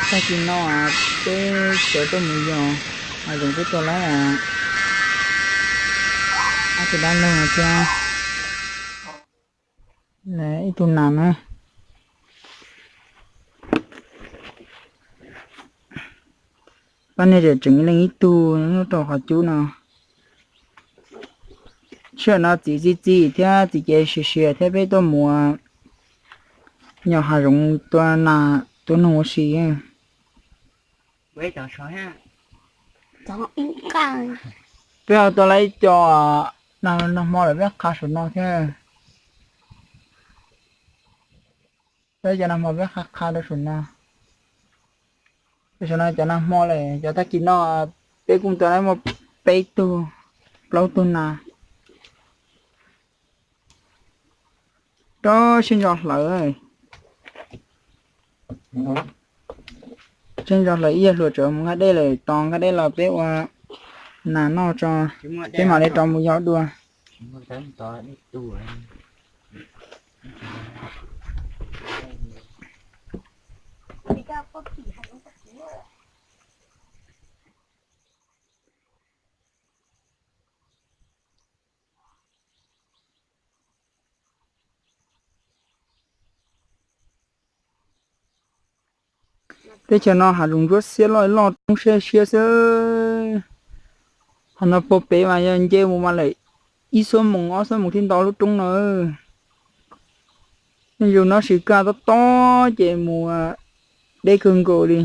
Tag kis no peb cov tuaj mus yos hav zoov peb tua laib ob tug dab laug thiab ib tug nas na. Pab niag tseem tseem leej ib tug nyob rau qhov cub no. Sij hawm no txiv txiv txiv thiab txiv ces siav siav thiab peb tuaj mus yos hav zoov tua nas tua noog ua si. Peb ho tua laib ib co nas, nag hmo lawm peb qha saum no thiab. Peb cov nag hmo peb qha qha rau saum no. Saum no cov nag hmo lawm, cov tag kis no peb kuj tua laib muaj peb tug, plaub tug nas. Rau siab ntso hlawv, siab ntso hlawv ib yam hluas tseem mus nqa dej lawm, tos nqa dej los peb ua nas noj tso, peb mam li rov mus yos dua. Teb chaws no hav zoov ntsuab xiab loj loj roob siab siab xwb. Qhov no puag pem mas yog nce mus mas lawm ib xuab moos ob xuab moos thiaj nto lub roob no. Tej zaum no sim kaj tob tob ces mus deb kawg nkaus li.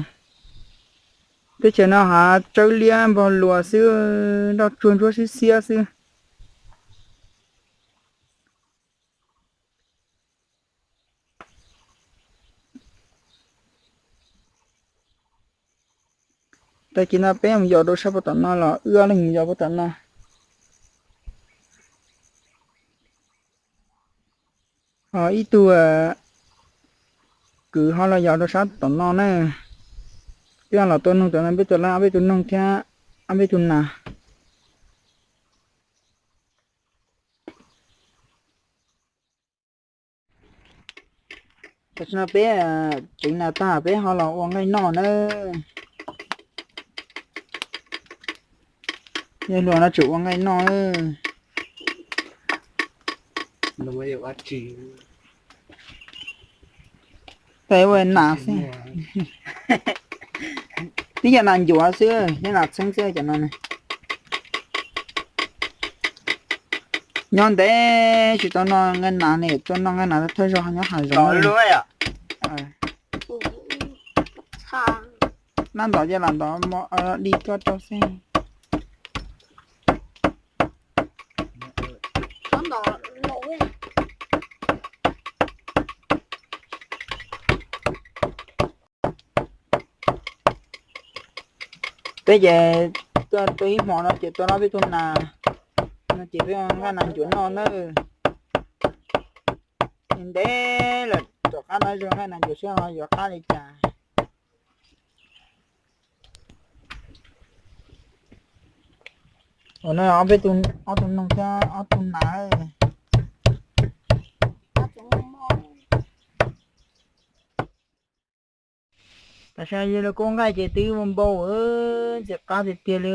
Teb chaws no hav tsawb liab npog luas xwb, nroj tsuag ntsuab siab siab xwb. Tag kis no peb mus yos rau sab puag tom no los wb ob leeg mus yos puag tom no. Ho ib tug kwv ho los yos rau sab tom no na. Peb los tua noog tom no, peb tua laib ob peb tug noog thiab ob peb tug nas. Tam sim no peb tsev nas tag peb ho los ua nqaij noj na. Yog luag no tseem ua nqaij noj. Ua nas xwb, twb yog nas ncuav xwb, yog nas txheeb xwb cov no. Nyob ntev tsis tau noj nqaij nas ne, tuaj noj nqaij nas thawj zaug nyob hav zoov. Nab ntov ces lam ntov mos di tuaj rau xwb. Peb ces tuaj ib hmo no ces tua ob peb tug nas no ces peb nqaij nas ncuav noj nawb. Ntev lawm, tom qab no zoo nqaij nas ncuav seb ho yuav qab li cas. Ua no ob peb tug, ob tug noog thiab ob tug nas. Tam sim no yog lawv kuj nqaij ces twb npau npau, ntxim qab tiag tiag li.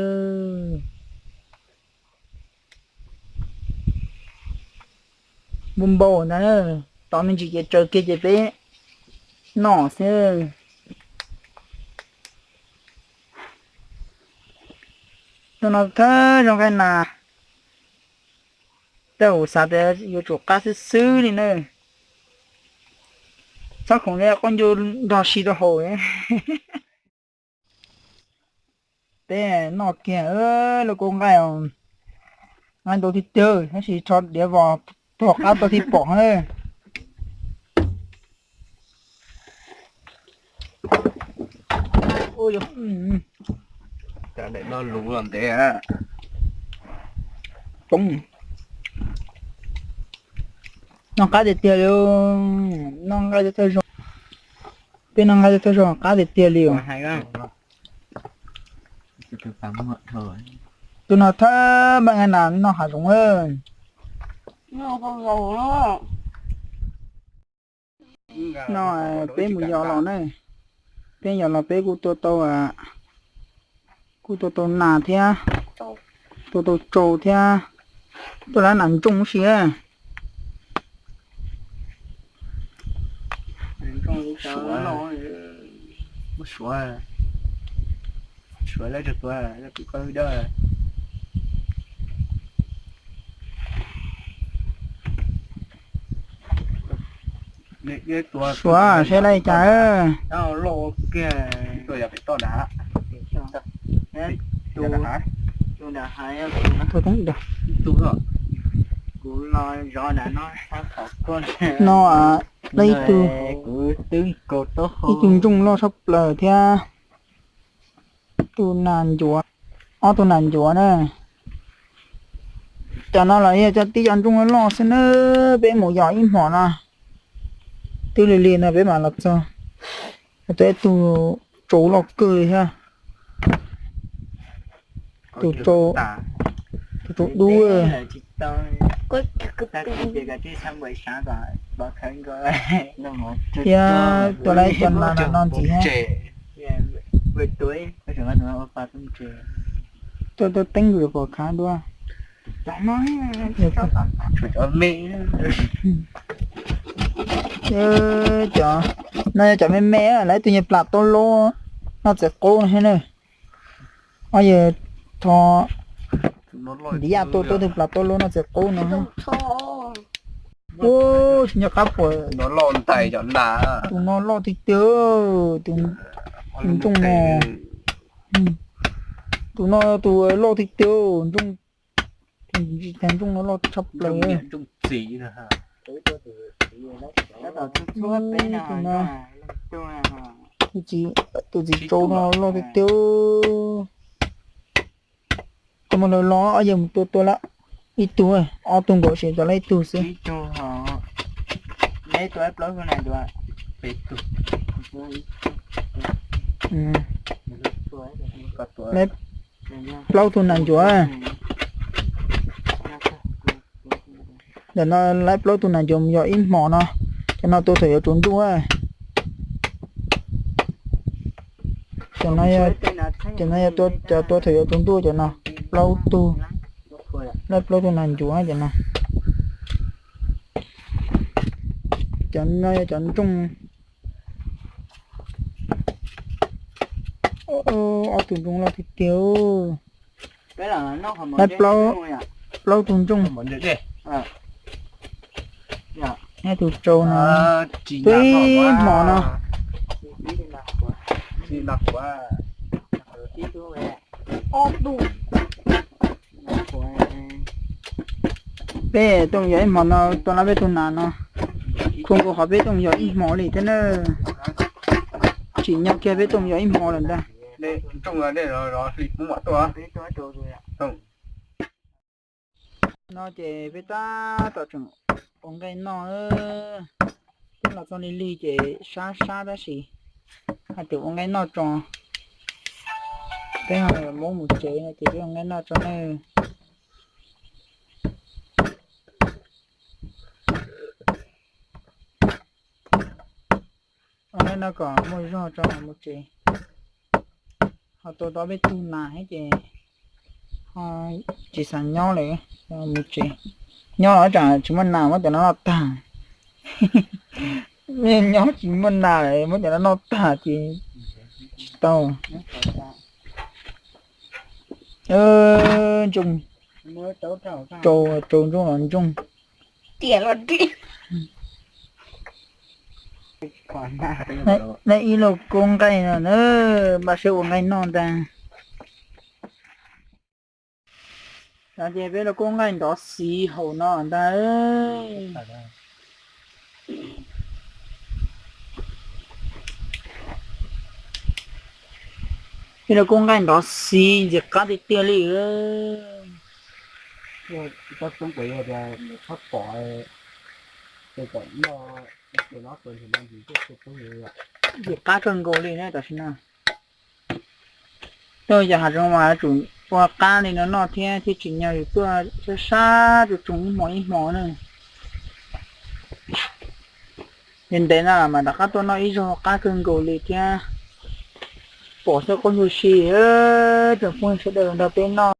Npau npau ntag, tos me ntsis ces tsaws kiag ces peb noj xwb. Tus no thawj zaug nqaij nas, tej zaum xav tias yuav tsum qab xwb xwb li na. Txhob khoom li quab ncu nrog si rau hauv. Peb noj kiag lub kua nqaij, nqaij ntau tiag tiag tab sis rho diav vos tuag qab tuaj thiaj pom. Daim no luv los ntev. Noj qab tiag tiag li, noj nqaij thawj zaug, peb noj nqaij thawj zaug qab tiag tiag li. Tus no thawj npaj nqaij nas noj hav zoov. No peb mus yos los ne. Peb yog los peb kuj tua tau, kuj tua tau nas thiab, tua tau tsau thiab, tua lab nas ntsooj si. Suav, suav, suav lawv rau tua, lawv kuj koj dab. Suav saib laj cas. No, ib tug, ib tug ntsooj loj tshaj plaws thiab. Tus nas ncuav, ob tug nas ncuav na. Cov no los yog cov tib cov ntsooj loj xwb na, peb mus yos ib hmos no. Twb lig lig no peb mam los txog. Tua ib tug tsau loj kawg thiab. Tus tsau, tus tsau dub. Thiab tua lawv cov nas no ntxiv thiab. Tua teeb rau pom khav dua. Cov no yog cov me me, lawv tus nyuag plas taub lub noj txiv qub no thiab na. Ob yawg tho ntiav tua tau tus plas taub lub noj txiv qub no. Ub, tsis nco qab puas, tus no loj tiag tiag, tus ntsooj no, tus no tus loj tiag tiag, ntsooj, tus ntsooj no loj tshaj plaws. Tus txiv tsau no loj tiag tiag. Koj muab lawv los, ob yawg mus tua tua lawm ib tug, ob tug nkaus tseem tshuav lawv ib tug xwb. Lawv plaub tug nas ncuav. Ntawm no lawv plaub tug nas ncuav mus yos ib hmos no, cov no tua thaum yuav tsaus ntuj. Cov no yog cov tua thaum yuav tsaus ntuj cov no, plaub tug, lawv plaub tug nas ncuav cov no. Cov no yog cov ntsooj, ob tug ntsooj loj tiag tiag. Lawv plaub tug ntsooj, ib tug tsau no, tua ib hmos no. Peb tuaj yos ib hmos no tua lawv peb tug nas no. Kua nkaus qhov peb tuaj yos ib hmos li thiab na. Tsim nyog kiag peb tuaj yos ib hmos lawm ntag. No ces peb tab tom tseem ua nqaij noj. Peb los txog lig lig ces sab sab tab sis hais tias ua nqaij noj tso. Peb ho muab mus tsev no ces peb ua nqaij noj tso nawb. Ua nqaij noj kom muaj zog tso mus tsev. Ho tua tau peb tug nas thiab ces ho tsis xav nyob lawm, mus tsev. Nyob los tsam tsis muaj nas muab cov no noj tag. Nyob tsis muaj nas muab cov no noj tag ces tsis tau. Ntsooj, tsau, tsau ntsooj los ntsooj. Neb ib lauj kaub nqaij no na, npaj siab ua nqaij noj ntag. Ces peb lauj kaub nqaij nrov xiv hauv no ntag. Peb lauj kaub nqaij nrov xiv ntxim qab tiag tiag li. Ntxim qab kawg nkaus li na tam sim no. Tuaj yos hav zoov mas yuav tsum ua qab li no noj thiab, thiaj tsim nyog yus tuaj sab sab tsoos tsoos ib hmos ib hmos na. Ntev ntev no mas rov qab tuaj noj ib zaug qab kawg nkaus li thiab. Pom xyoob qub ntsuag si, tsoom phooj ywg sawv daws los nrog peb noj,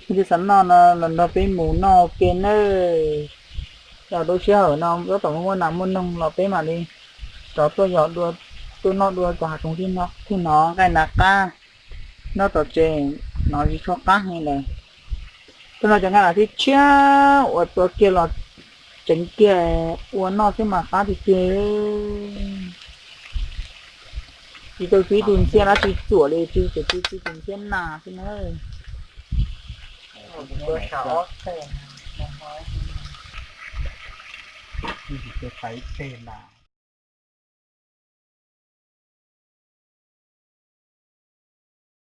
ib tug xav noj no los nrog peb mus noj ua ke nawb. Los rau sij hawm no tab tom muaj nas muaj noog los peb mam li rov tuaj yos dua, tuaj noj dua tom hav zoov thiab no. Nqaij nas qab, noj tom tsev no tsis tshua qab heev lawm. Tab no cov nqaij nas thiab tshiab uas tua kiag los tseev kiag ua noj xwb mas qab tiag tiag. Tsis tau tsub ib tug ntxhiab dab tsi txuam li, tsub tsuas tsub ib tug ntxhiab nas xwb na. Tsis tau tsub ib teg nas.